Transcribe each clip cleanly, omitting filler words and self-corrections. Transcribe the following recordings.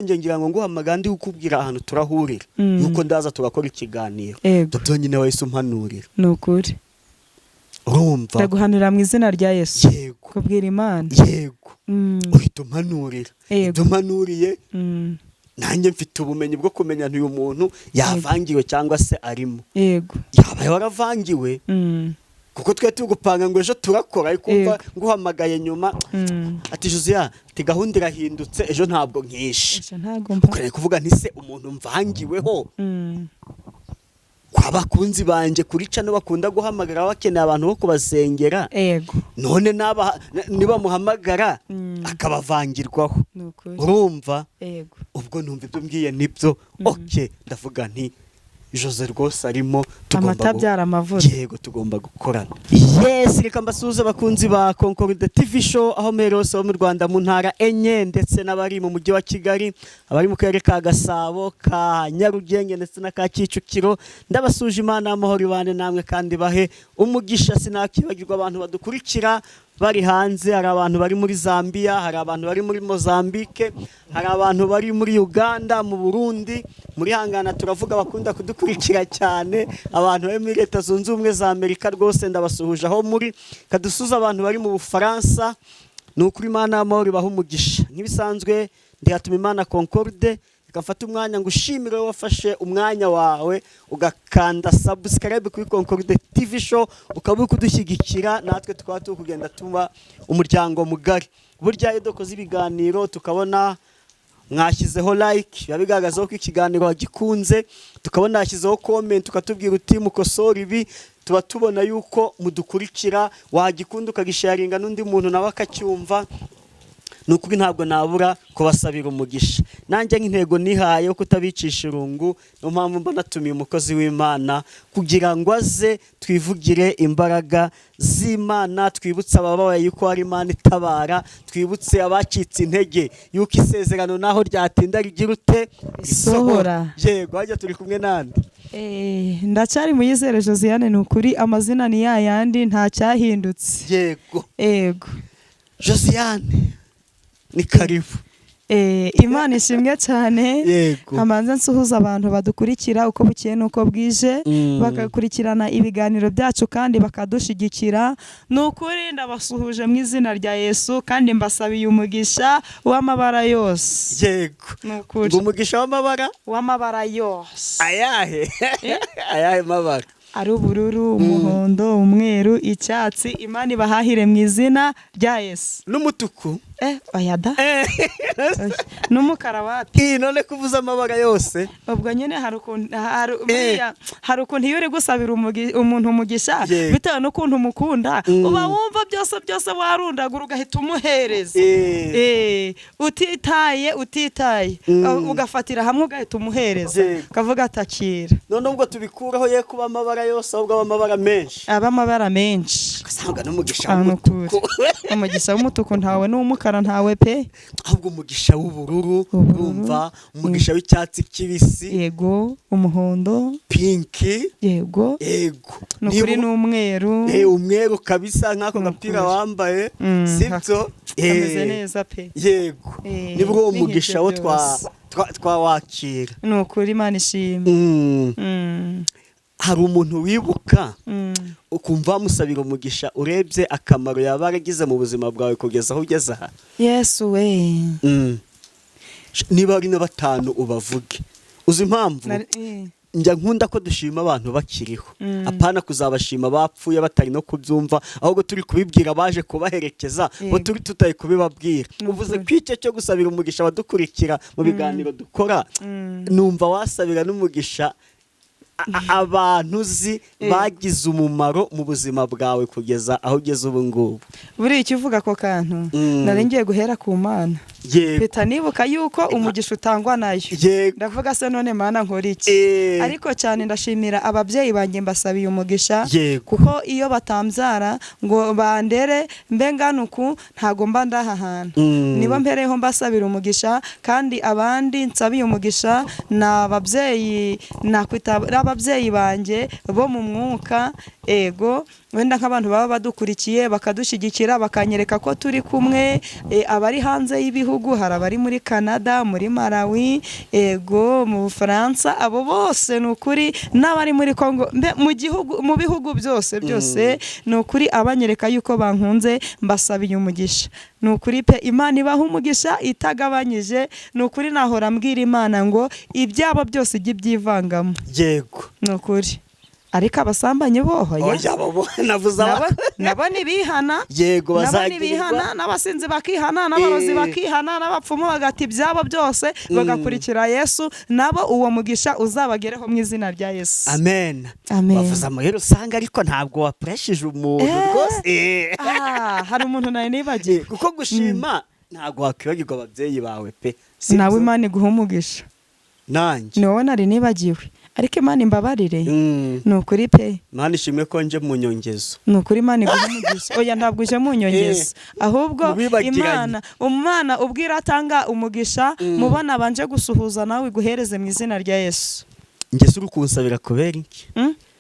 Njye ngira ngo nguhamagara ndi kukubwira ahantu turahurira, yuko ndaza tugakora ikiganiro. Yego. Ibyo nyine wahise umpanurira. Ni ukuri. Urumva? Ndaguhanurira mu izina rya Yesu. Yego. Kubwira Imana. Yego. Uhita umpanurira. Yego. Ibyo umpanuriye, nanjye mfite ubumenyi bwo kumenya nti uyu muntu yavangiwe cyangwa se arimo. Yaba waravangiwe, kuko twe turi gupanga ngo ejo turakora, ariko umva, nguhamagaye nyuma, ati: "Josiya," ati, "gahunda irahindutse, ejo ntabwo nkishe." Ejo ntabwo mva. Ukareba kuvuga nti: "Se umuntu mvangiweho?" Kwa bakunzi banjye kuri channel bakunda guhamagara bakeneye abantu bo kubasengera, none naba nibamuhamagara akabavangirwaho. Ni ukuri. Urumva? Yego. Ubwo numva ibyo mbwiye nibyo. OK, ndavuga nti Jose rwose arimo, tugomba Amata abyara amavuta. Yego, tugomba gukorana. Yes, reka mbasuhuze abakunzi ba Concorde TV Show aho muherereye hose ho mu Rwanda, mu ntara enye, ndetse n'abari mu mujyi wa Kigali, abari mu karere ka Gasabo, ka Nyarugenge ndetse na ka Kicukiro. Ndabasuje, Imana y'amahoro ibane namwe kandi bahe umugisha. Sinakibagirwa abantu badukurikira bari hanze. Hari abantu bari muri Zambia, hari abantu bari muri Mozambique, hari abantu bari muri Uganda, mu Burundi, muri hangana turavuga bakunda kudukurikira cyane, abantu bari muri Leta Zunze Ubumwe za Amerika. Rwose ndabasuhuje aho muri. Kadusuze abantu bari mu Bufaransa. Ni ukuri, Imana y'amahoro ibaha umugisha. Nk'ibisanzwe, ndihatuma Imana Concorde. Reka mfate umwanya ngo ushimire wowe wafashe umwanya wawe ugakanda subscribe kuri Concorde TV Show, ukaba uri kudushyigikira, natwe tukaba turi kugenda tuba umuryango mugari. Burya iyo dukoze ibiganiro tukabona mwashyizeho like, biba bigaragaza ko ikiganiro wagikunze. Tukabona yashyizeho comment, ukatubwira uti: "Mukosora ibi," tuba tubona yuko mudukurikira. Wagikunda ukagisharinga n'undi muntu nawe akacyumva. Ni ukuri, ntabwo nabura kubasabira umugisha. Nanjye nk'intego nihaye yo kutabicisha irungu, niyo mpamvu mba natumiye umukozi w'Imana kugira ngo aze twivugire imbaraga z'Imana, twibutse abababaye yuko hari Imana itabara, twibutse abacitse intege yuko isezerano naho ryatinda rigira ute? Isohora. Yego. Hajya turi kumwe nande? Ndacyari Muyizere Josiane. Ni ukuri, amazina ni ya yandi, nta cyahindutse. Yego. Josiane, ni karibu. Imana ishimwe cyane. Amanza nsuhuza abantu badukurikira uko bukeye n'uko bwije, bagakurikirana ibiganiro byacu kandi bakadushyigikira. Ni ukuri, ndabasuhuje mu izina rya Yesu kandi mbasabiye umugisha w'amabara yose. Ni ukuri. Ngo umugisha w'amabara? W'amabara yose. Ayahe? Ayahe mabara? Ari ubururu, umuhondo, umweru, icyatsi. Imana ibahahire mu izina rya Yesu. N'umutuku? Oya da. Oya. N'umukara wapi. Iyi none kuvuza amabara yose? Ubwo nyine hari ukuntu buriya hari ukuntu iyo uri gusabira umuntu umugisha, bitewe n'ukuntu umukunda, uba wumva byose byose warundagura ugahita umuhereza. Utitaye ugafatira hamwe ugahita umuhereza, ukavuga atakira. None ubwo tubikuraho ye kuba amabara yose, ahubwo aba amabara menshi. Aba amabara menshi. Ugasanga n'umugisha Ah, ni w'umutuku. Ukuri. Umugisha w'umutuku ntawe, n'uw'umukara ntawe pe. Ahubwo umugisha w'ubururu. Ubururu. Urumva, umugisha w'icyatsi kibisi. Yego, umuhondo. Pink. Yego. Yego. Ni ukuri, n'umweru. Umweru kabisa, nk'ako Ni gapira ukuri. wambaye, sibyo? Kameze neza pe. Yego. Nibwo uwo Ni mugisha nk'ibyo wo byose. twawakira. Ni ukuri, Imana ishimwe. Hari umuntu wibuka ukumva wamusabira umugisha, urebye akamaro yaba yaragize mu buzima bwawe kugeza aho ugeze aha? Yesu we! Niba ari na batanu ubavuge. Uzi impamvu? Njya nkunda ko dushima abantu bakiriho, apana kuzabashima bapfuye batari no kubyumva, ahubwo turi kubibwira baje kubaherekeza bo, turi tutari kubibabwira. Ni Uvuze ukuri. ko icyo cyo gusabira umugisha abadukurikira mu biganiro dukora, numva wasabira n'umugisha abantu uzi bagize umumaro mu buzima bwawe kugeza aho ugeze ubu ngubu. Buriya icyo uvuga ako kantu, nari ngiye guhera ku Mana, mpita nibuka yuko umugisha utangwa nayo. Ndavuga: "Se none Mana, nkora iki?" Ariko cyane ndashimira ababyeyi banjye, mbasabiye umugisha, kuko iyo batambyara ngo bandere mbe ngana uku, ntago mba ndaha hantu. Nibo mpereyeho mbasabira umugisha. Kandi abandi nsabiye umugisha ni ababyeyi, nakwita ari ababyeyi banjye bo mu mwuka. Ego, wenda nk'abantu baba badukurikiye, bakadushyigikira, bakanyereka ko turi kumwe, abari hanze y'ibihugu. y'igihugu, hari abari muri Canada, muri Malawi, ego mu Bufaransa, abo bose ni ukuri, n'abari muri Congo, mu gihugu, mu bihugu byose byose, ni ukuri abanyereka yuko bankunze, mbasabiye umugisha. Ni ukuri pe, Imana ibaha umugisha itagabanyije. Ni ukuri nahora mbwira Imana ngo ibyabo byose ijye ibyivangamo. Yego. Ni ukuri. Ariko abasambanyi boho ya Oya, bo navuze aba nabo ntibihana. Yego, nabo bazagirirwa. ntibihana, n'abasinzi bakihana, n'abarozi bakihana, n'abapfumu bagata ibyabo byose bagakurikira Yesu, nabo uwo mugisha uzabagereho mu izina rya Yesu. Amen. Amen. Bavuze muri rusange, ariko ntabwo wapreshije umuntu rwose. Hari umuntu nari nibagiwe. Kuko gushima ntabwo wakwibagirwa ababyeyi bawe pe. Nawe Imana iguha umugisha. Nanjye Ni wowe nari nibagiwe, ariko Imana imbabarire. Ni ukuri pe. Imana ishimwe ko nje mu nyongezo. Ni ukuri, Imana iguha umugisha. Oya, ntabwo uje mu nyongezo, ahubwo Mubibagiranye. Imana umwana ubwira atanga umugisha mubona abanje gusuhuza, nawe iguhereze mu izina rya Yesu. Njye se uri kunsabira kubera iki?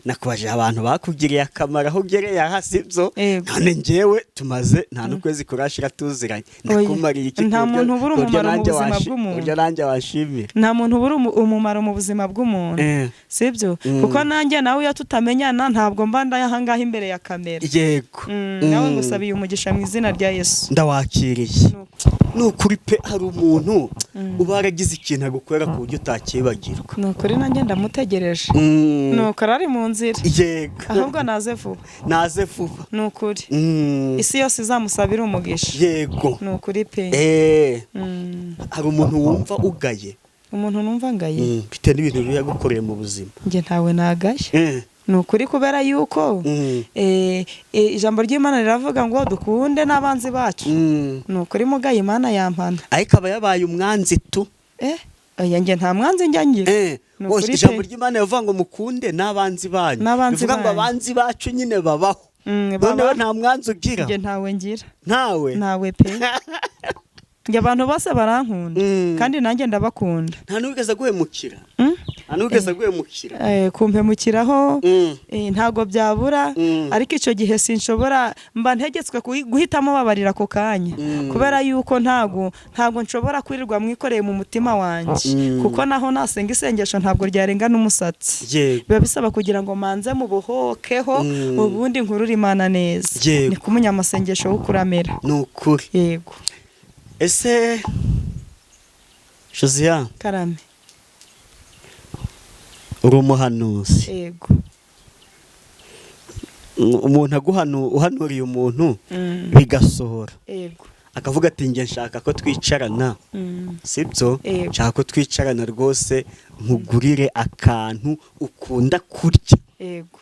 Nakubajije abantu bakugiriye akamaro aho ugereye aha, sibyo? Yego. None njyewe tumaze nta n'ukwezi kurashira tuziranye, Oya. nakumariye iki Nta muntu ubura ku buryo umumaro mu nanjye buzima bw'umuntu. ku buryo nanjye wanshimira? Nta muntu ubura umumaro mu buzima bw'umuntu, sibyo? Kuko nanjye nawe iyo tutamenyana ntabwo mba ndahangaha imbere ya kamera. Yego. Nawe ngusabiye umugisha mu izina rya Yesu. Ndawakiriye. Nuko. Ni ukuri pe, hari umuntu uba waragize ikintu agukorera ku buryo utakibagirwa. Ni ukuri, nanjye ndamutegereje. Ni ukuri, ari mu nzira. Yego. Ahubwo naze vuba. Naze vuba. Ni ukuri, isi yose izamusabira umugisha. Yego. Ni ukuri pe. Hari umuntu wumva ugaye? Umuntu numva ngaye? Bitewe n'ibintu biba yagukoreye mu buzima. Njye ntawe nagaye. Ni ukuri, kubera yuko ijambo ry'Imana riravuga ngo dukunde n'abanzi bacu. Ni ukuri, mugaye Imana yampana. Ariko aba yabaye umwanzi tu. Oya, njye nta mwanzi njya ngira. Ni ukuri Ijambo pe. ry'Imana rivuga ngo mukunde n'abanzi banyu. N'abanzi Bivuga ngo banyu. abanzi bacu nyine babaho. Noneho Babaho. nta mwanzi ugira? Njye ntawe ngira. Ntawe? Ntawe pe. Njye abantu bose barankunda, kandi nanjye ndabakunda. Nta n'uwigeze aguhemukira? Nta n'uwigeze aguhemukira? Kumpemukiraho ntago byabura, ariko icyo gihe sinshobora, mba ntegetswe guhitamo babarira ako kanya, kubera yuko ntago nshobora kwirirwa mwikoreye mu mutima wanjye, kuko naho nasenga isengesho ntabwo ryarenga n'umusatsi. Biba bisaba kugira ngo manze mubohokeho, ubundi nkurure Imana neza. Ni ku munyamasengesho w'ukuramera. Ni ukuri. Yego. Ese Josiane, Karame. uri umuhanuzi? Yego. Umuntu uhanuriye umuntu bigasohora, akavuga ati njye nshaka ko twicarana, sibyo? Yego. Nshaka ko twicarana rwose, nkugurire akantu ukunda kurya. Yego.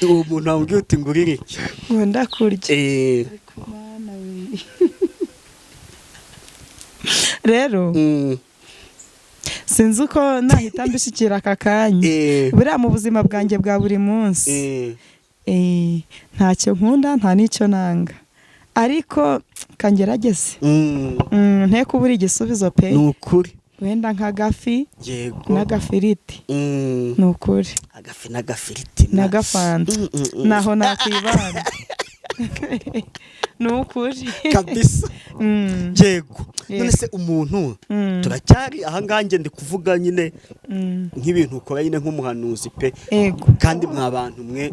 Uwo muntu wamubwiye uti ngurire iki? Nkunda kurya. Ariko Mana we. Rero sinzi uko nahita mbishyikira aka kanya. Buriya mu buzima bwanjye bwa buri munsi, ntacyo nkunda, nta n'icyo nanga, ariko kangerageze nte kubura igisubizo pe. Ni ukuri. Wenda nk'agafi n'agafiriti. Ni ukuri. Agafi n'agafiriti. N'agafanta. Naho nakwibanda, ni ukuri. Kabisa. Yego. None se umuntu, turacyari ahangaha, njye ndi kuvuga nyine nk'ibintu ukora nyine nk'umuhanuzi pe. Ego. Kandi mwa bantu mwe,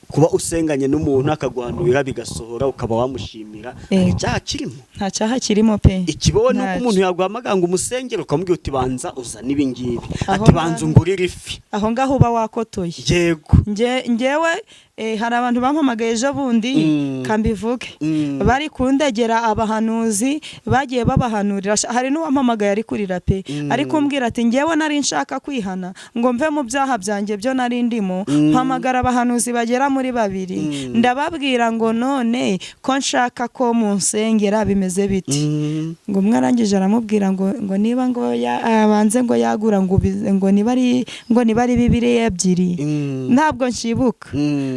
kuba usenganye n'umuntu akaguhanurira bigasohora, ukaba wamushimira, hari icyaha kirimo? Nta cyaha kirimo pe. Ikibaho ni uko Ntacyo. umuntu yaguhamagara ngo umusengere, ukamubwira uti banza uzane ibi ngibi, Aho ati banza ngaho. ungurire ifi. Aho ngaho uba wakotoye. Yego. Ngewe hari abantu bampamagaye ejo bundi, kambivuge, bari kundegera abahanuzi bagiye babahanurira. Hari n'uwampamagaye ari kurira pe, ari kumbwira ati ngewe nari nshaka kwihana ngo mve mu byaha byanjye byo nari ndimo, mpamagara abahanuzi bagera muri babiri, ndababwira ngo none ko nshaka ko munsengera bimeze biti? Ngo umwe arangije aramubwira ngo niba ngo abanze ngo yagura ngo ngo niba ari bibiliya ebyiri, ntabwo nshibuka.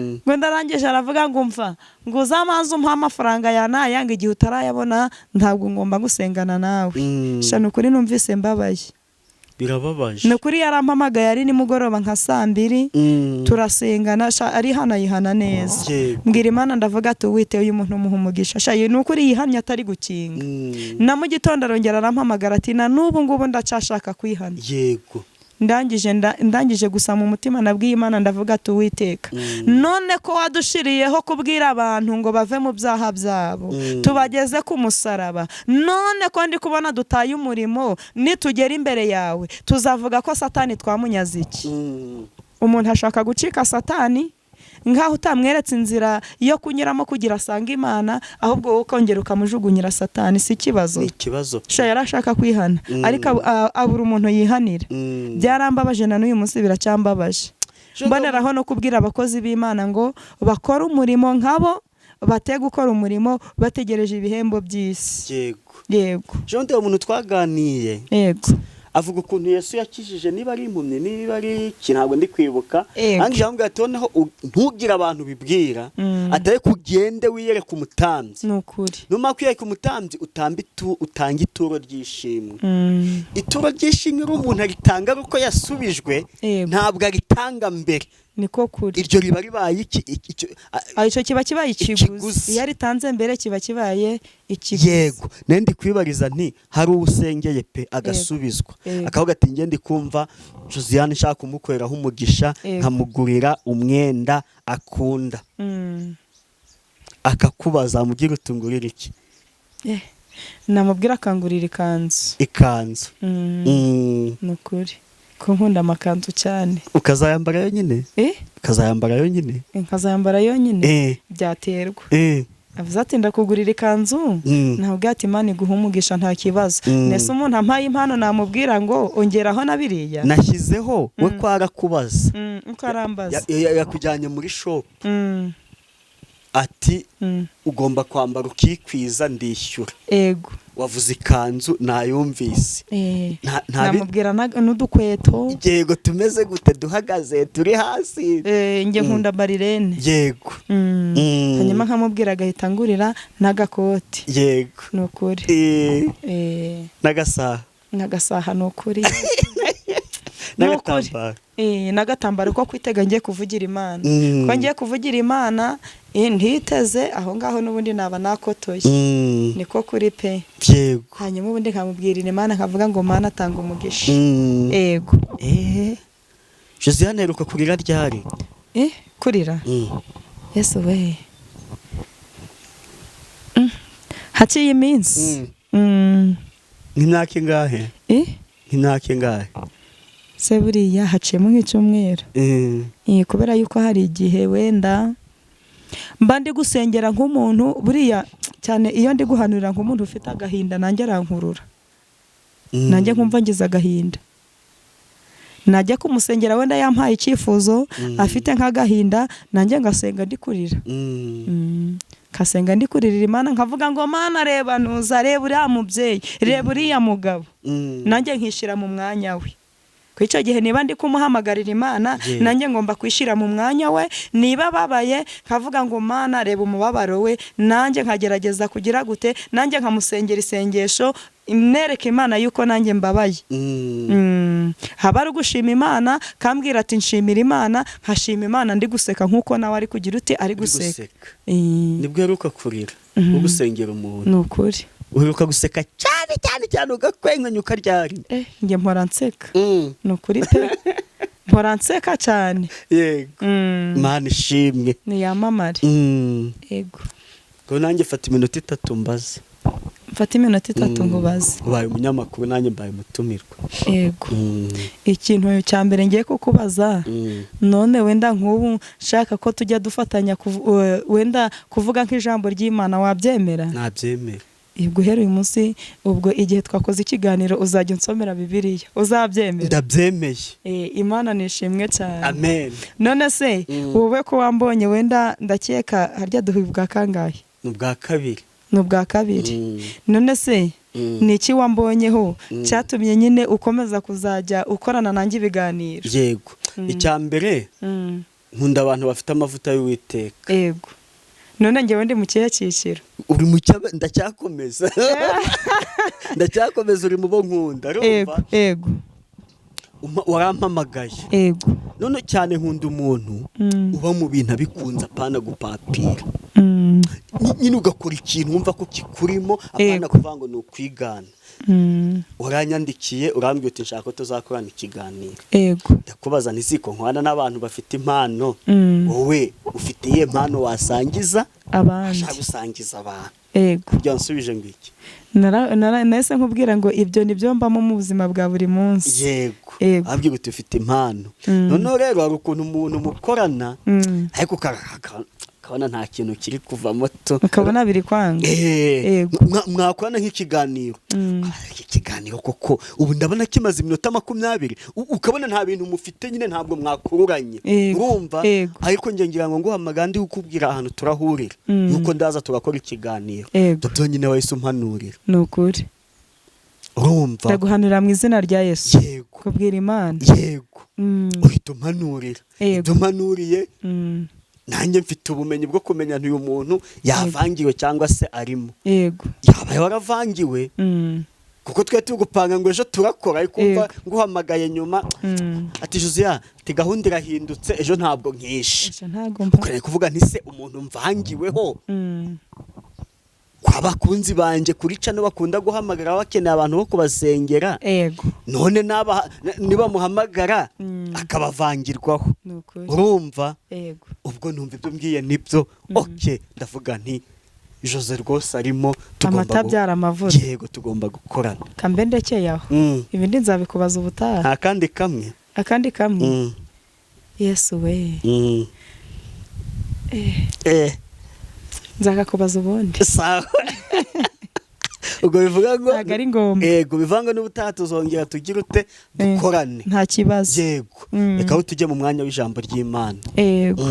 Ngo ndarangije aravuga ngo mva ngo uzamanze umpa amafaranga ya naya, ngo igihe utarayabona ntabwo ngomba gusengana nawe. Sha, ni ukuri numvise mbabaye. Birababaje. Ni ukuri, yarampamagaye ari nimugoroba nka saa 2, turasengana sha, arihana, yihana neza. Mbwira Imana, ndavuga ati: "Uwiteye uyu muntu umuha umugisha." Sha, ni ukuri yihannye atari gukinga. Na mu gitondo arongera arampamagara ati: "Na n'ubu ngubu ndacyashaka kwihana." Ndangije gusa mu mutima nabwiye Imana, ndavuga ati: "Uwiteka, none ko wadushiriyeho kubwira abantu ngo bave mu byaha byabo, tubageze ku musaraba, none ko ndi kubona dutaye umurimo, nitugera imbere yawe tuzavuga ko Satani twamunyaze iki?" Umuntu ashaka gucika Satani nk'aho utamweretse inzira yo kunyuramo kugira asange Imana, ahubwo wowe ukongera ukamujugunyira Satani, si ikibazo? Ni ikibazo. Sha, yari ashaka kwihana, ariko abura umuntu yihanira. Byarambabaje, na n'uyu munsi biracyambabaje. Mboneraho no kubwira abakozi b'Imana ngo bakore umurimo nkabo, bate gukora umurimo bategereje ibihembo by'isi. Yego. Jean de, umuntu twaganiye avuga ukuntu Yesu yakijije, niba ari impumyi, niba ari iki, ntabwo ndi kwibuka. Arangije aramubwira ati: "Noneho ntugire abantu bibwira, atari kugende wiyereke umutambyi." Ni ukuri. Numara kwiyereka umutambyi, utange ituro ry'ishimwe. Ituro ry'ishimwe rero umuntu aritanga ari uko yasubijwe, ntabwo aritanga mbere. Niko kuri. Iryo riba ribaye iki? Icyo kiba kibaye ikiguzi. Ikiguzi. Iyo aritanze mbere kiba kibaye ikiguzi. Yego, nari ndi kwibariza nti hari uwo usengeye pe agasubizwa, akavuga ati: "Njye ndi kumva Josiane nshaka kumukoreraho umugisha, nkamugurira umwenda akunda." Akakubaza, amubwira uti: "Ngurira iki?" Namubwira akangurira ikanzu. Ikanzu. Ni ukuri ko nkunda amakanzu cyane. Ukazayambara yonyine? Ukazayambara yonyine? Nkazayambara yonyine? Byaterwa. Avuze ati: "Ndakugurira ikanzu," ntabwo ati: "Imana iguha umugisha, nta kibazo." Nese umuntu ampaye impano namubwira ngo ongeraho na biriya? Nashyizeho we ko arakubaza. Uko arambaza. Yakujyanye muri shop, ati: "Ugomba kwambara ukikwiza, ndishyura." Wavuze ikanzu, nayumvise. Namubwira n'udukweto. Yego, tumeze gute? Duhagaze, turi hasi? Njye nkunda barirene. Hanyuma nkamubwira agahita angurira n'agakoti. Ni ukuri. N'agasaha. N'agasaha, ni ukuri. N'agatambaro. N'agatambaro ko kwitega ngiye kuvugira Imana. Ko ngiye kuvugira Imana, ntiteze aho ngaho n'ubundi naba nakotoye. Niko kuri pe. Hanyuma ubundi nkamubwirira Imana, nkavuga ngo: "Mana, atanga umugisha." Yego. Josiane, aheruka kurira ryari? Kurira? Yesu we. Haciye iminsi. Nk'imyaka ingahe? Nk'imyaka ingahe? Se buriya haciyemo nk'icyumweru. Kubera yuko hari igihe wenda mba ndi gusengera nk'umuntu, buriya cyane iyo ndi guhanurira nk'umuntu ufite agahinda, nanjye arankurura. Nanjye nkumva ngize agahinda, najya kumusengera wenda yampaye icyifuzo, afite nk'agahinda, nanjye ngasenga ndi kurira. Nkasenga ndi kuririra Imana, nkavuga ngo: "Mana, reba ntuza, reba uriya mubyeyi, reba uriya mugabo." Nanjye nkishyira mu mwanya we. Ku icyo gihe niba ndi kumuhamagarira Imana, nanjye ngomba kwishyira mu mwanya we. Niba ababaye, nkavuga ngo: "Mana, reba umubabaro we." Nanjye nkagerageza kugira gute, nanjye nkamusengera isengesho nereka Imana yuko nanjye mbabaye. Haba ari ugushima Imana, kambwira ati: "Nshimira Imana," nkashima Imana ndi guseka nk'uko nawe ari kugira uti ari Uri guseka. guseka. Nibwo uheruka kurira ugusengera umuntu? Ni ukuri. Uheruka guseka cyane cyane cyane ugakwenkanya ukaryari? Njye mpora nseka. Ni ukuri pe, mpora nseka cyane. Yego. Imana ishimwe. Niyamamare. Yego. Ngo nanjye fata iminota 3 mbaze. Mfate iminota 3 nkubaze? Ubaye umunyamakuru, nanjye mbaye umutumirwa. Yego. Ikintu cya mbere ngiye kukubaza, none wenda nk'ubu nshaka ko tujya dufatanya wenda kuvuga nk'ijambo ry'Imana, wabyemera? Nabyemera. Guhera uyu munsi, ubwo igihe twakoze ikiganiro uzajya unsomera Bibiliya, uzabyemera? Ndabyemeye. Imana nishimwe cyane. Amen. None se wowe ko wambonye, wenda ndakeka harya duhuye ubwa kangahe? Ni ubwa kabiri. Ni ubwa kabiri. None se ni iki wambonyeho cyatumye nyine ukomeza kuzajya ukorana nanjye ibiganiro? Yego, icya mbere, nkunda abantu bafite amavuta y'Uwiteka. Yego, none njyewe ndi mu kihe cyiciro? Uri mu cyaba, ndacyakomeza, uri mu bo nkunda. Yego. Urumva? Yego. Warampamagaye. Ego. None cyane nkunda umuntu uba mu bintu abikunze, apana gupapira. Nyine ugakora ikintu wumva ko kikurimo, apana kuvuga ngo ni ukwigana. Waranyandikiye, urambwira uti nshaka ko tuzakorana ikiganiro. Ego. Ndakubaza ntiziko nkwana n'abantu bafite impano, wowe ufite iyihe mpano wasangiza abandi? Ashaka gusangiza abantu. Ego. Kugira nsubije ngo iki? Nahise nkubwira ngo ibyo ni byo mbamo mu buzima bwa buri munsi. Yego. Yego. Abwira uti ufite impano. Noneho rero hari ukuntu umuntu mukorana, ariko ukabona nta kintu kiri kuvamo to. Ukabona biri kwanga. Yego. Mwakorana nk'ikiganiro, iki kiganiro koko ubu ndabona kimaze iminota 20, ukabona nta bintu mufite nyine, ntabwo mwakururanye. Yego. Urumva? Yego. Ariko njye ngira ngo nguhamagara ndi kukubwira ahantu turahurira, yuko ndaza tugakora ikiganiro. Yego. Ibyo nyine wahise umpanurira. Ni ukuri. Urumva? Ndaguhanurira mu izina rya Yesu. Yego. Kubwira Imana. Yego. Uhita umpanurira. Yego. Ibyo umpanuriye, nanjye mfite ubumenyi bwo kumenya nti uyu muntu yavangiwe cyangwa se arimo. Yego. Yaba waravangiwe, kuko twe turi gupanga ngo ejo turakora, ariko umva nguhamagaye nyuma, ati Josiya, ati gahunda irahindutse, ejo ntabwo nkishe. Ejo ntabwo mva. Ukareka kuvuga nti se umuntu mvangiweho, kwa bakunzi banjye kuri cano bakunda guhamagara bakeneye abantu bo kubasengera, Yego. none nibamuhamagara akabavangirwaho. Ni ukuri. Urumva? Yego. Ubwo numva ibyo mbwiye nibyo. Okay, ndavuga nti Jose rwose arimo, tugomba Amata abyara amavuta. Yego, tugomba gukorana. Kambe ndekeye aho. Ibindi nzabikubaza ubutaha. Nta kandi kamwe? Akandi kamwe. Yesu we. Nzakakubaza ubundi. Sawa. Ubwo bivuga ngo Ntabwo ari ngombwa. Yego, bivuga ngo n'ubutaha tuzongera tugire ute, dukorane. Nta kibazo. Yego. Reka aho tujye mu mwanya w'ijambo ry'Imana. Yego.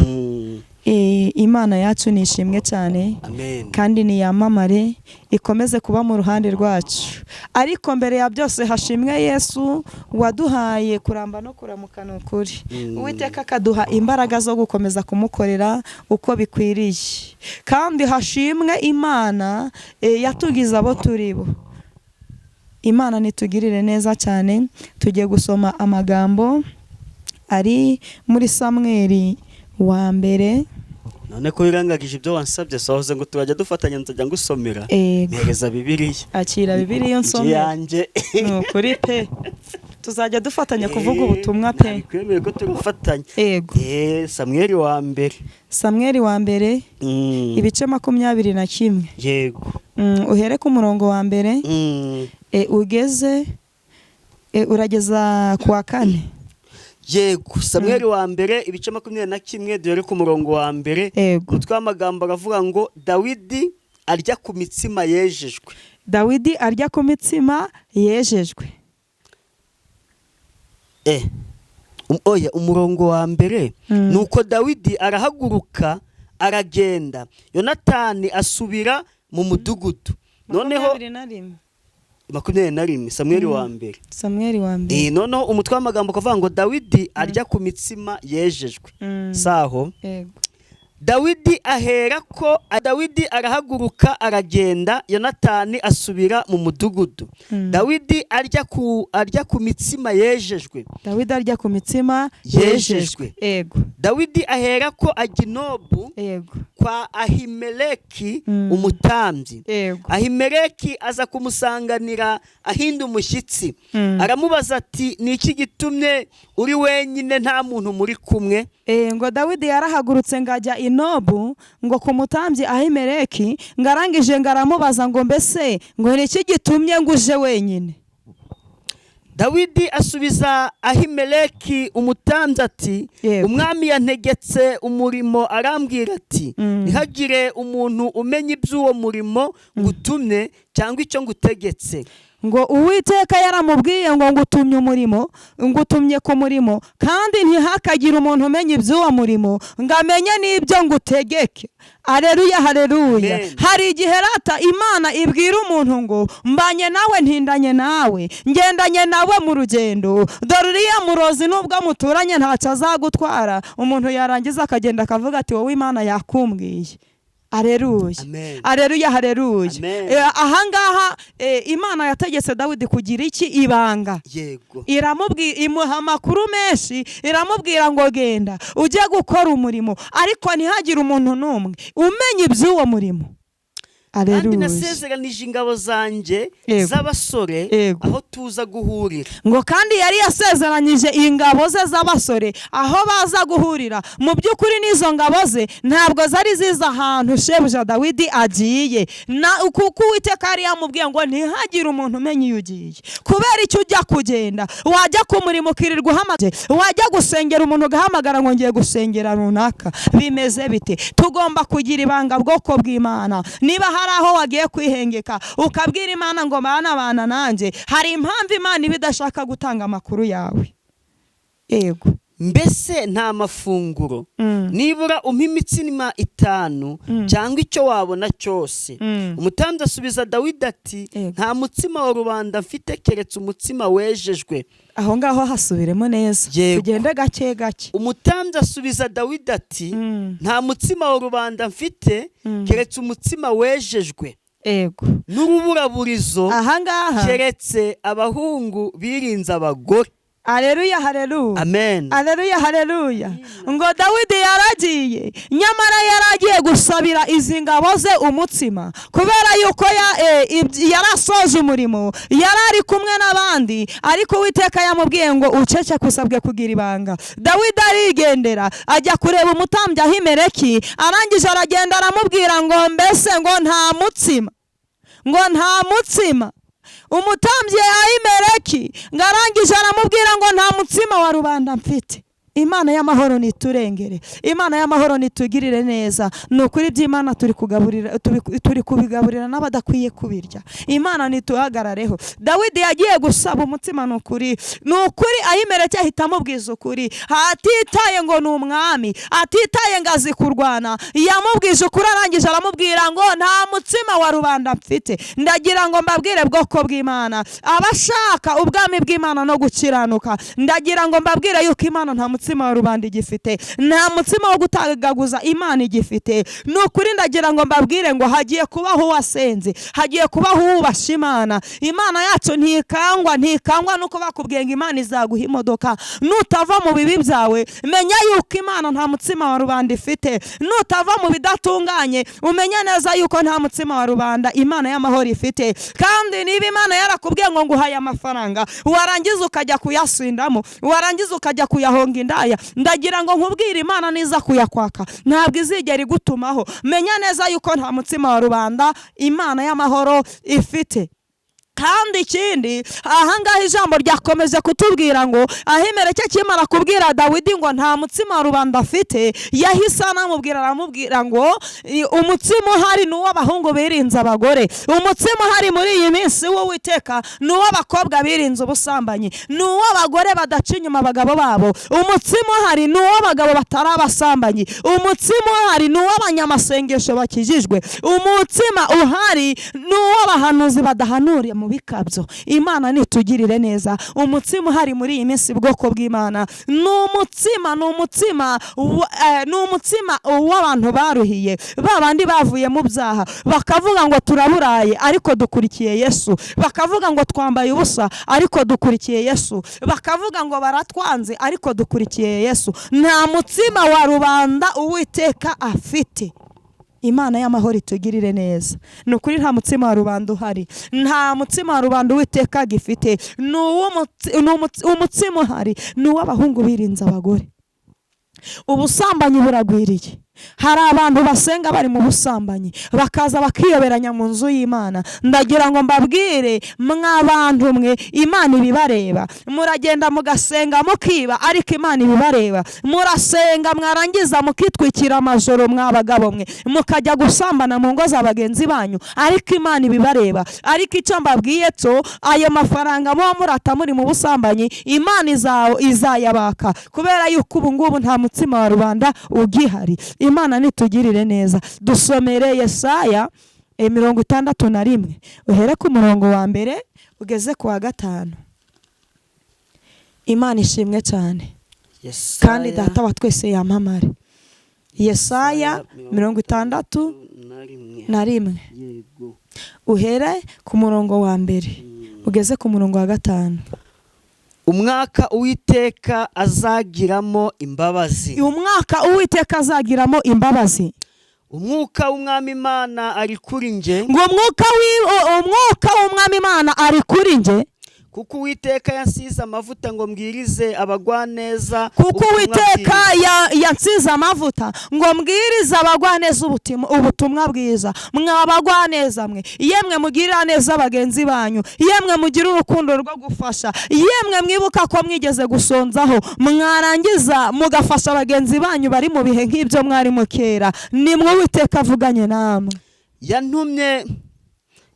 Imana yacu ni ishimwe cyane. Amen. Kandi niyamamare, ikomeze kuba mu ruhande rwacu. Ariko mbere ya byose hashimwe Yesu waduhaye kuramba no kuramuka, ni ukuri. Uwiteka akaduha imbaraga zo gukomeza kumukorera uko bikwiriye. Kandi hashimwe Imana yatugize abo turi bo. Imana nitugirire neza cyane. Tugiye gusoma amagambo ari muri Samweli wa mbere. None ko wirangagije ibyo wansabye, sohoze ngo turajya dufatanya, nzajya ngusomera. Ego. Mpereza Bibiliya. Akira Bibiliya nsomera. Yanjye. Ni ukuri pe. Tuzajya dufatanya kuvuga ubutumwa pe. Nabikwemeye ko turafatanya. Ego. Samweli wa mbere. Samweli wa mbere, ibice 21. Yego. Uhere ku murongo wa mbere, ugeze urageza ku wa 4. Yego, Samweli wa mbere ibice 21, duhere ku murongo wa mbere. Ego. Umutwe w'amagambo aravuga ngo Dawidi arya ku mitsima yejejwe. Dawidi arya ku mitsima yejejwe. Oya, umurongo wa mbere. Nuko Dawidi arahaguruka aragenda, Yonatani asubira mu mudugudu. Noneho 21, Samweli wa mbere. Samweli wa mbere. Noneho umutwe w'amagambo ukavuga ngo Dawidi arya ku mitsima yejejwe. Saho. Yego. Dawidi ahera ko Dawidi arahaguruka aragenda, Yonatani asubira mu mudugudu. Dawidi arya ku mitsima yejejwe. Dawidi arya ku mitsima yejejwe. Yego. Dawidi ahera ko ajya i Nobu Yego. kwa Ahimeleki umutambyi. Yego. Ahimeleki aza kumusanganira ahinda umushyitsi. Aramubaza ati ni iki gitumye uri wenyine nta muntu muri kumwe? Ngo Dawidi yarahagurutse ngo ajya i Nobu ngo ku mutambyi Ahimeleki, ngo arangije ngo aramubaza ngo mbese ngo ni iki gitumye ngo uje wenyine? Dawidi asubiza Ahimeleki umutambyi ati umwami yantegetse umurimo arambwira ati ntihagire umuntu umenya iby'uwo murimo ngutumye cyangwa icyo ngutegetse. Ngo Uwiteka yaramubwiye ngo ngutumye umurimo, ngutumye ku murimo, kandi ntihakagire umuntu umenya iby'uwo murimo ngo amenye n'ibyo ngutegeke. Haleluya, haleluya. Hari igihe rata Imana ibwira umuntu ngo mbanye nawe, ntindanye nawe, ngendanye nawe mu rugendo, dore uriya murozi nubwo muturanye ntacyo azagutwara. Umuntu yarangiza akagenda akavuga ati wowe Imana yakumbwiye. Areruya. Amen. Areruya, hareruya. Amen. Ahangaha Imana yategetse Dawidi kugira iki? Ibanga. Yego. Iramubwira, imuha amakuru menshi, iramubwira ngo genda ujye gukora umurimo, ariko ntihagire umuntu n'umwe umenya iby'uwo murimo. Kandi Areruya. nasezeranije ingabo zanjye Yego. z'abasore Yego. aho tuza guhurira. Ngo kandi yari yasezeranyije ingabo ze z'abasore aho baza guhurira. Mu by'ukuri n'izo ngabo ze ntabwo zari zizi ahantu shebuja Dawidi agiye, na kuko Uwiteka yari yamubwiye ngo ntihagire umuntu umenya iyo ugiye. Kubera icyo ujya kugenda, wajya ku murimo ukirirwa uhamagaye, wajya gusengera umuntu ugahamagara ngo ngiye gusengera runaka, bimeze bite? Tugomba kugira ibanga, bwoko bw'Imana. Niba hari aho wagiye kwihengeka ukabwira Imana ngo bana bana nanjye, hari impamvu Imana iba idashaka gutanga amakuru yawe. Yego. Mbese nta mafunguro? Nibura umpa imitsima 5 cyangwa icyo wabona cyose. Umutambyi asubiza Dawidi ati Yego. nta mutsima wa rubanda mfite keretse umutsima wejejwe. Aho ngaho hasubiremo neza. Yego. Tugende gake gake. Umutambyi asubiza Dawidi ati nta mutsima wa rubanda mfite keretse umutsima wejejwe Yego. n'uruburaburizo Ahangaha keretse abahungu birinze abagore. Aleluya, haleluya. Amen. Aleluya, haleluya. Ngo Dawidi yaragiye, nyamara yaragiye gusabira izi ngabo ze umutsima, kubera yuko yarasoje umurimo, yari ari kumwe n'abandi, ariko Uwiteka yamubwiye ngo ucece, kusabwe kugira ibanga. Dawidi arigendera ajya kureba umutambyi Ahimeleki, arangije aragenda aramubwira ngo mbese ngo nta mutsima, ngo nta mutsima. Umutambyi Ahimeleki ngo arangije aramubwira ngo nta mutsima wa rubanda mfite. Imana y'amahoro niturengere, Imana y'amahoro nitugirire neza. Ni ukuri by'Imana turi kugaburira, turi kubigaburira n'abadakwiye kubirya. Imana nituhagarareho. Dawidi yagiye gusaba umutsima, ni ukuri, ni ukuri. Ahimeleki ahita amubwiza ukuri, atitaye ngo ni umwami, atitaye ngo azi kurwana, yamubwije ukuri. Arangije aramubwira ngo nta mutsima wa rubanda mfite. Ndagira ngo mbabwire, bwoko bw'Imana, abashaka ubwami bw'Imana no gukiranuka, ndagira ngo mbabwire yuko Imana nta mutsima wa rubanda igifite, nta mutsima wo gutagaguza Imana igifite. Ni ukuri ndagira ngo mbabwire ngo hagiye kubaho uwasenze, hagiye kubaho uwubasha Imana. Imana yacu ntikangwa, ntikangwa nuko bakubwiye ngo Imana izaguha imodoka. Nutava mu bibi byawe, menya yuko Imana nta mutsima wa rubanda ifite. Nutava mu bidatunganye, umenye neza yuko nta mutsima wa rubanda Imana y'amahoro ifite. Kandi niba Imana yarakubwiye ngo nguhaye amafaranga, warangiza ukajya kuyasindamo, warangiza ukajya kuyahonga indaya, ndagira ngo nkubwire, Imana niza kuyakwaka ntabwo izigera igutumaho. Menya neza yuko nta mutsima wa rubanda Imana y'amahoro ifite. Kandi ikindi, ahangaha ijambo ryakomeje kutubwira ngo Ahimeleki akimara kubwira Dawidi ngo nta mutsima wa rubanda afite, yahise anamubwira, aramubwira ngo umutsima uhari ni uw'abahungu birinze abagore. Umutsima uhari muri iyi minsi w'Uwiteka ni uw'abakobwa birinze ubusambanyi, ni uw'abagore badaca inyuma abagabo babo. Umutsima uhari ni uw'abagabo batari abasambanyi. Umutsima uhari ni uw'abanyamasengesho bakijijwe. Umutsima uhari ni uw'abahanuzi badahanuriye mu bikabyo. Imana nitugirire neza. Umutsima uhari muri iyi minsi, bwoko bw'Imana, ni umutsima, ni umutsima, ni umutsima w'abantu baruhiye, ba bandi bavuye mu byaha bakavuga ngo turaburaye ariko dukurikiye Yesu, bakavuga ngo twambaye ubusa ariko dukurikiye Yesu, bakavuga ngo baratwanze ariko dukurikiye Yesu. Nta mutsima wa rubanda Uwiteka afite. Imana y'amahoro itugirire neza. Ni ukuri nta mutsima wa rubanda uhari, nta mutsima wa rubanda Uwiteka agifite. Ni umutsima uhari ni uw'abahungu birinze abagore. Ubusambanyi buragwiriye. Hari abantu basenga bari mu busambanyi, bakaza bakiyoberanya mu nzu y'Imana. Ndagira ngo mbabwire mwa bantu mwe, Imana ibibareba. Muragenda mugasenga mukiba, ariko Imana ibibareba. Murasenga mwarangiza mukitwikira amajoro, mwa bagabo mwe, mukajya gusambana mu ngo za bagenzi banyu, ariko Imana ibibareba. Ariko icyo mbabwiye cyo, ayo mafaranga muba murata muri mu busambanyi, Imana izayabaka, kubera yuko ubu ngubu nta mutsima wa rubanda ugihari. Imana nitugirire neza. Dusomere Yesaya 61, uhere ku murongo wa 1 ugeze ku wa 5. Imana ishimwe cyane. Yesaya, kandi Data wa twese yamamare. Yesaya 61. Yego. Uhere ku murongo wa 1 ugeze ku murongo wa 5. Umwaka Uwiteka azagiramo imbabazi. Umwaka Uwiteka azagiramo imbabazi. Umwuka w'Umwami Imana ari kuri nge. Ngo umwuka w'Umwami Imana ari kuri nge. Kuko Uwiteka yansize amavuta ngo mbwirize abagwaneza. Kuko Uwiteka yansize amavuta ngo mbwirize abagwaneza ubutumwa bwiza. Mwabagwaneza mwe, yemwe mugirira neza bagenzi banyu, yemwe mugira urukundo rwo gufasha, yemwe mwibuka ko mwigeze gusonzaho, mwarangiza mugafasha bagenzi banyu bari mu bihe nk'ibyo mwari mukera. Nimwe Uwiteka avuganye namwe.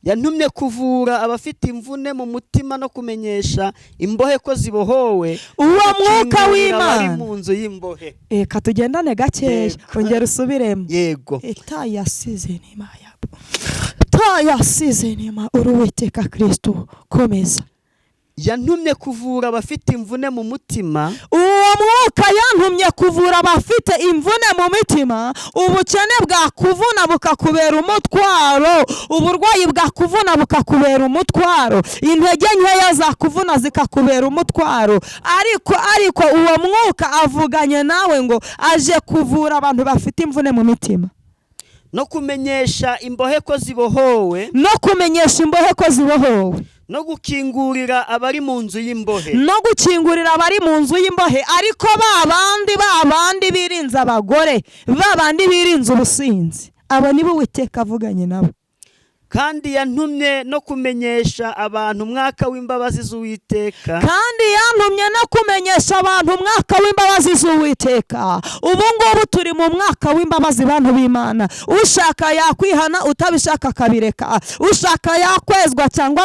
Yantumye kuvura abafite imvune mu mutima no kumenyesha imbohe ko zibohowe. Uwo mwuka w'Imana mu nzu y'imbohe. Eka tugendane gakeya, ongera usubiremo. Yego. Tayasize nima yabo. Tayasize nima Uwiteka Kristo komeza. Yantumye kuvura abafite imvune mu mutima. Uwo mwuka yantumye kuvura abafite imvune mu mitima. Ubukene bwakuvuna bukakubera umutwaro, uburwayi bwakuvuna bukakubera umutwaro, intege nkeya zakuvuna zikakubera umutwaro. Ariko uwo mwuka avuganye nawe ngo aje kuvura abantu bafite imvune mu mitima. No kumenyesha imbohe ko zibohowe. No kumenyesha imbohe ko zibohowe. No gukingurira abari mu nzu y'imbohe. No gukingurira abari mu nzu y'imbohe. Ariko babandi birinze abagore, babandi birinze ubusinzi, abo nibo Uwiteka avuganye nabo. Kandi yantumye no kumenyesha abantu umwaka w'imbabazi z'Uwiteka. Kandi yantumye no kumenyesha abantu umwaka w'imbabazi z'Uwiteka. Ubu ngubu turi mu mwaka w'imbabazi bantu b'Imana. Ushaka yakwihana, utabishaka akabireka. Ushaka yakwezwa cyangwa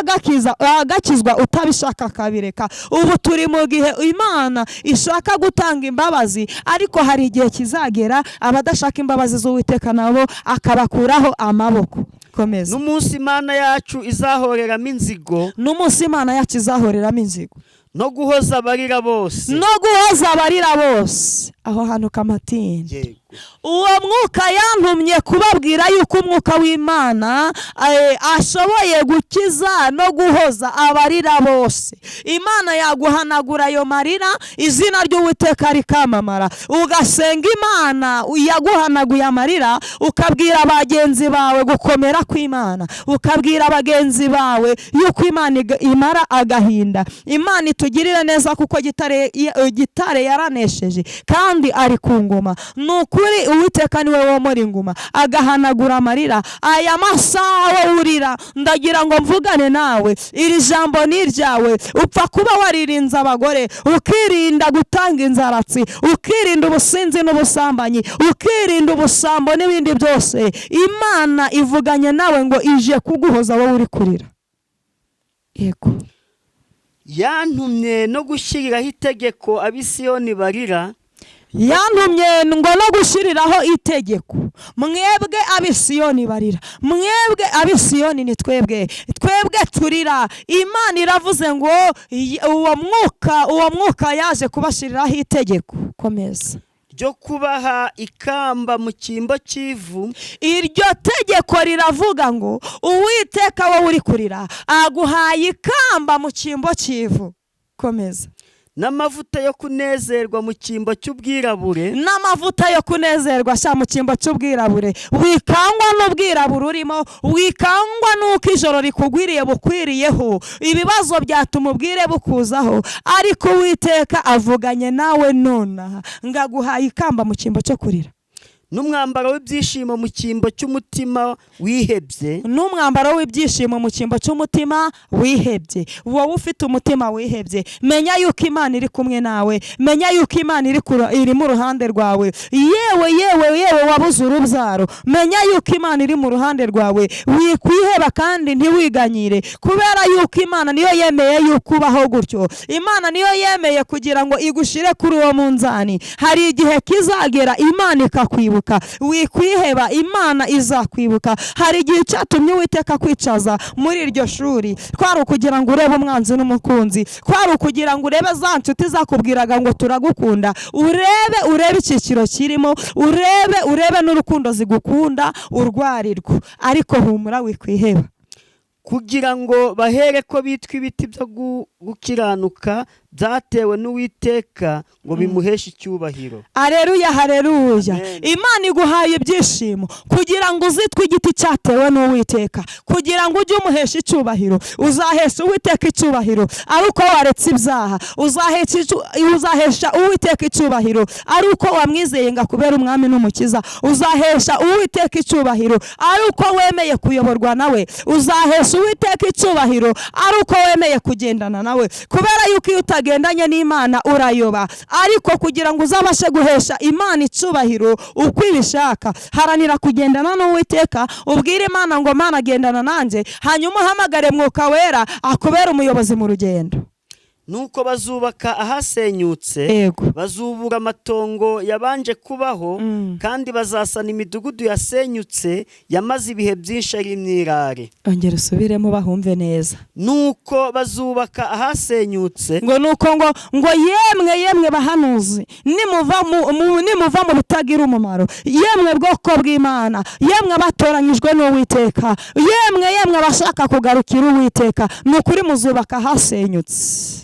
agakizwa, utabishaka akabireka. Ubu turi mu gihe Imana ishaka gutanga imbabazi, ariko hari igihe kizagera abadashaka imbabazi z'Uwiteka nabo akabakuraho amaboko. Komeza. N'umunsi Imana yacu izahoreramo inzigo. N'umunsi Imana yacu izahoreramo inzigo. No guhoza abarira bose. No guhoza abarira bose. Aho hantu kamatinde. Yego. Uwo mwuka yantumye kubabwira yuko umwuka w'Imana ashoboye gukiza no guhoza abarira bose. Imana yaguhanagura ayo marira, izina ry'Uwiteka rikamamara. Ugasenga Imana yaguhanaguye amarira, ukabwira bagenzi bawe gukomera kw'Imana, ukabwira bagenzi bawe yuko Imana imara agahinda. Imana itugirira neza kuko gitare yaranesheje kandi ari ku ngoma. Nukuri Uwiteka niwe womora inguma agahanagura amarira. Aya masaha wowe urira, ndagira ngo mvugane nawe, iri jambo ni iryawe. Upfa kuba waririnze abagore, ukirinda gutanga inzaratsi, ukirinda ubusinzi n'ubusambanyi, ukirinda ubusambo n'ibindi byose. Imana ivuganye nawe ngo ije kuguhoza wowe uri kurira. Yego. Yantumye no gushyiriraho itegeko ab'Isiyoni barira. Yantumye ngo no gushyiriraho itegeko mwebwe ab'Isiyoni barira. Mwebwe ab'Isiyoni ni twebwe, twebwe turira. Imana iravuze ngo uwo mwuka yaje kubashyiriraho itegeko. Komeza. Ryo kubaha ikamba mu cyimbo cy'ivu. Iryo tegeko riravuga ngo Uwiteka wowe uri kurira aguhaye ikamba mu cyimbo cy'ivu. Komeza. N'amavuta yo kunezerwa mu cyimbo cy'ubwirabure. N'amavuta yo kunezerwa sha mu cyimbo cy'ubwirabure. Wikangwa n'ubwirabure urimo, wikangwa n'uko ijoro rikugwiriye bukwiriyeho, ibibazo byatuma ubwire bukuzaho, ariko Uwiteka avuganye nawe nonaha ngaguhaye ikamba mu cyimbo cyo kurira. N'umwambaro w'ibyishimo mu cyimbo cy'umutima wihebye. N'umwambaro w'ibyishimo mu cyimbo cy'umutima wihebye. Wowe ufite umutima wihebye, menya yuko Imana iri kumwe nawe, menya yuko Imana iri mu ruhande rwawe. Yewe yewe yewe wabuze urubyaro, menya yuko Imana iri mu ruhande rwawe. Wikwiheba kandi ntiwiganyire, kubera yuko Imana niyo yemeye yuko ubaho gutyo. Imana niyo yemeye kugira ngo igushire kuri uwo munzani. Hari igihe kizagera Imana ikakwibuka. izakwibuka. Wikwiheba, Imana izakwibuka. Hari igihe cyatumye Uwiteka kwicaza muri iryo shuri, kwari ukugira ngo urebe umwanzi n'umukunzi, kwari ukugira ngo urebe za nshuti zakubwiraga ngo turagukunda, urebe icyiciro kirimo, urebe n'urukundo zigukunda urwarirwo. Ariko humura, wikwiheba. Kugira ngo bahere ko bitwa ibiti byo gukiranuka byatewe n'Uwiteka ngo bimuheshe icyubahiro. Areruya, hareruya. Imana iguhaye ibyishimo kugira ngo uzitwe igiti cyatewe n'Uwiteka, kugira ngo ujye umuhesha icyubahiro. Uzahesha Uwiteka icyubahiro ari uko waretse ibyaha, uzahesha Uwiteka icyubahiro ari uko wamwizeye ngo akubere umwami n'umukiza, uzahesha Uwiteka icyubahiro ari uko wemeye kuyoborwa nawe, uzahesha Uwiteka icyubahiro ari uko wemeye kugendana nawe. Kubera yuko iyo utagendanye n'Imana urayoba, ariko kugira ngo uzabashe guhesha Imana icyubahiro uko ibishaka, haranira kugendana n'Uwiteka. Ubwire Imana ngo Mana gendana nanjye, hanyuma uhamagare Mwuka Wera akubere umuyobozi mu rugendo. Nuko bazubaka ahasenyutse, bazubura amatongo yabanje kubaho, kandi bazasana imidugudu yasenyutse yamaze ibihe byinshi ari imyirare. Ongera usubiremo bahumve neza. Nuko bazubaka ahasenyutse, ngo nuko ngo yemwe yemwe bahanuzi, nimuva mu bitagira umumaro, yemwe bwoko bw'Imana, yemwe abatoranyijwe n'Uwiteka, yemwe yemwe abashaka kugarukira Uwiteka, nukuri muzubaka ahasenyutse.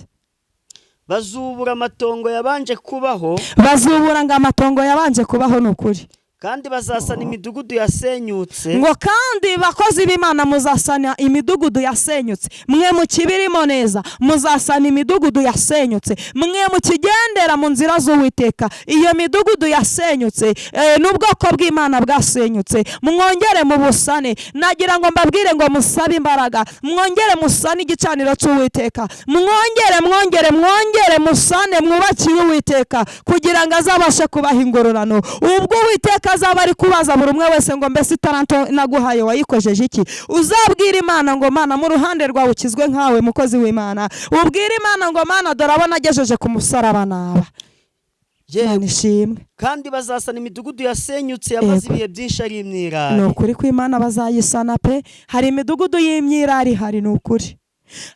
Bazubura amatongo yabanje kubaho, bazubura ngo amatongo yabanje kubaho nukuri, kandi bazasana imidugudu yasenyutse. Ngo kandi bakozi b'Imana muzasana imidugudu yasenyutse, mwe mukibirimo neza muzasana imidugudu yasenyutse, mwe mukigendera mu nzira z'Uwiteka. Iyo midugudu yasenyutse n'ubwoko bw'Imana bwasenyutse, mwongere mubusane. Nagira ngo mbabwire ngo musabe imbaraga, mwongere musane igicaniro cy'Uwiteka, mwongere mwongere mwongere musane, mwubakire Uwiteka kugira ngo azabashe kubaha ingororano. Ubwo Uwiteka azaba ari kubaza buri umwe wese ngo mbese itaranto naguhaye wayikojeje iki? Uzabwira Imana ngo Mana mu ruhande rwawe ukizwe nkawe mukozi w'Imana. Ubwira Imana ngo Mana dore abo nagejeje ku musaraba naba. Imana ishimwe. Kandi bazasana imidugudu yasenyutse yamaze ibihe byinshi ari imyirare. Ni ukuri ko Imana bazayisana pe. Hari imidugudu y'imyirare hari, ni ukuri.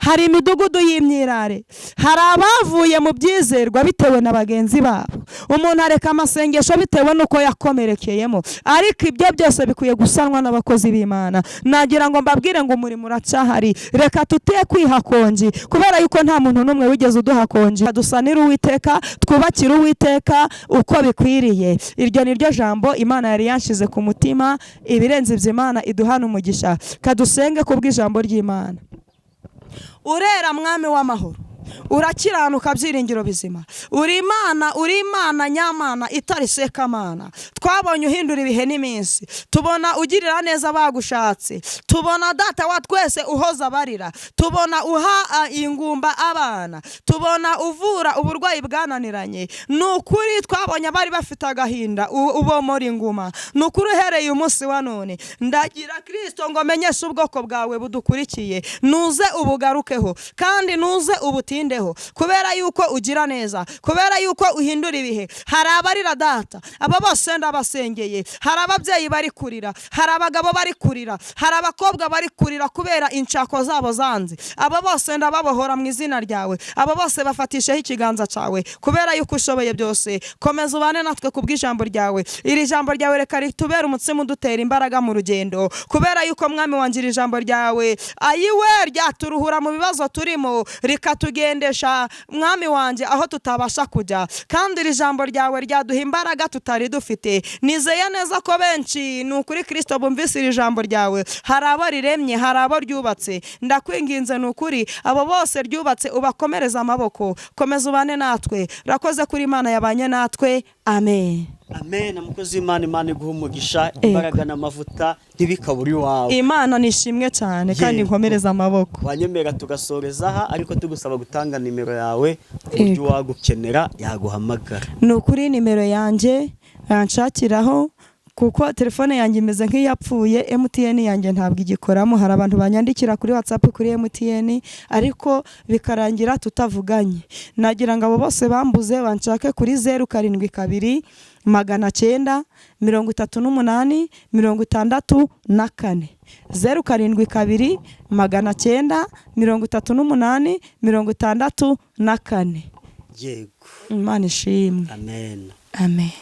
Hari imidugudu y'imyirare, hari abavuye mu byizerwa bitewe na bagenzi babo. Umuntu areka amasengesho bitewe n'uko yakomerekeyemo, ariko ibyo byose bikwiye gusanwa n'abakozi b'Imana. Nagira ngo mbabwire ngo umurimo uracyahari, reka tute kwiha konji, kubera yuko nta muntu n'umwe wigeze uduha konji. Dusanire Uwiteka, twubakire Uwiteka uko bikwiriye. Iryo ni ryo jambo Imana yari yanshize ku mutima. Ibirenze ibyo Imana iduhana umugisha. Kadusenge kubw'ijambo ry'Imana. Urera mwami w'amahoro, urakiranuka byiringiro bizima, uri Imana, uri Imana nyamana itari sekamana. Twabonye uhindura ibihe n'iminsi, tubona ugirira neza bagushatse, tubona data wa twese uhoza barira, tubona uha ingumba abana, tubona uvura uburwayi bwananiranye. Ni ukuri twabonye abari bafite agahinda ubomora inguma. Ni ukuri uhereye umunsi wa none ndagira Kristo ngo menyeshe ubwoko bwawe budukurikiye, nuze ubugarukeho kandi nuze ubutindeho, kubera yuko ugira neza, kubera yuko uhindura ibihe. Hari abarira data, aba bose ndabasengeye. Hari ababyeyi bari kurira, hari abagabo bari kurira, hari abakobwa bari kurira kubera inshako zabo zanze. Aba bose ndababohora mu izina ryawe, aba bose bafatisheho ikiganza cyawe, kubera yuko ushoboye byose. Komeza ubane natwe kubw'ijambo ryawe. Iri jambo ryawe reka ritubere umutsima udutera imbaraga mu rugendo, kubera yuko mwami wanjye iri jambo ryawe ayiwe ryaturuhura mu bibazo turimo, rikatugendesha mwami wanjye aho tutabasha kujya. Kandi iri jambo ryawe ryaduha imbaraga tutari dufite. Nizeye neza ko benshi ni ukuri Kristo bumvise iri jambo ryawe, hari abo riremye, hari abo ryubatse. Ndakwinginze ni ukuri abo bose ryubatse ubakomereza amaboko. Komeza ubane natwe. Rakoze kuri Imana yabanye natwe. Amen. Amen. Mukozi w'Imana, Imana iguhe umugisha, imbaraga n'amavuta ntibikabure iwawe. Imana nishimwe cyane kandi nkomereza amaboko. Wanyemera tugasoreza aha, ariko tugusaba gutanga nimero yawe ku buryo wagukenera yaguhamagara. Ni ukuri nimero yanjye yanshakiraho Kuko telefone yanjye imeze nk'iyapfuye, MTN yanjye ntabwo igikoramo. Hari abantu banyandikira kuri WhatsApp, kuri MTN, ariko bikarangira tutavuganye. Nagira ngo abo bose bambuze banshake kuri 072 938 64, 072 938 64. Yego. Imana ishimwe. Amen. Amen.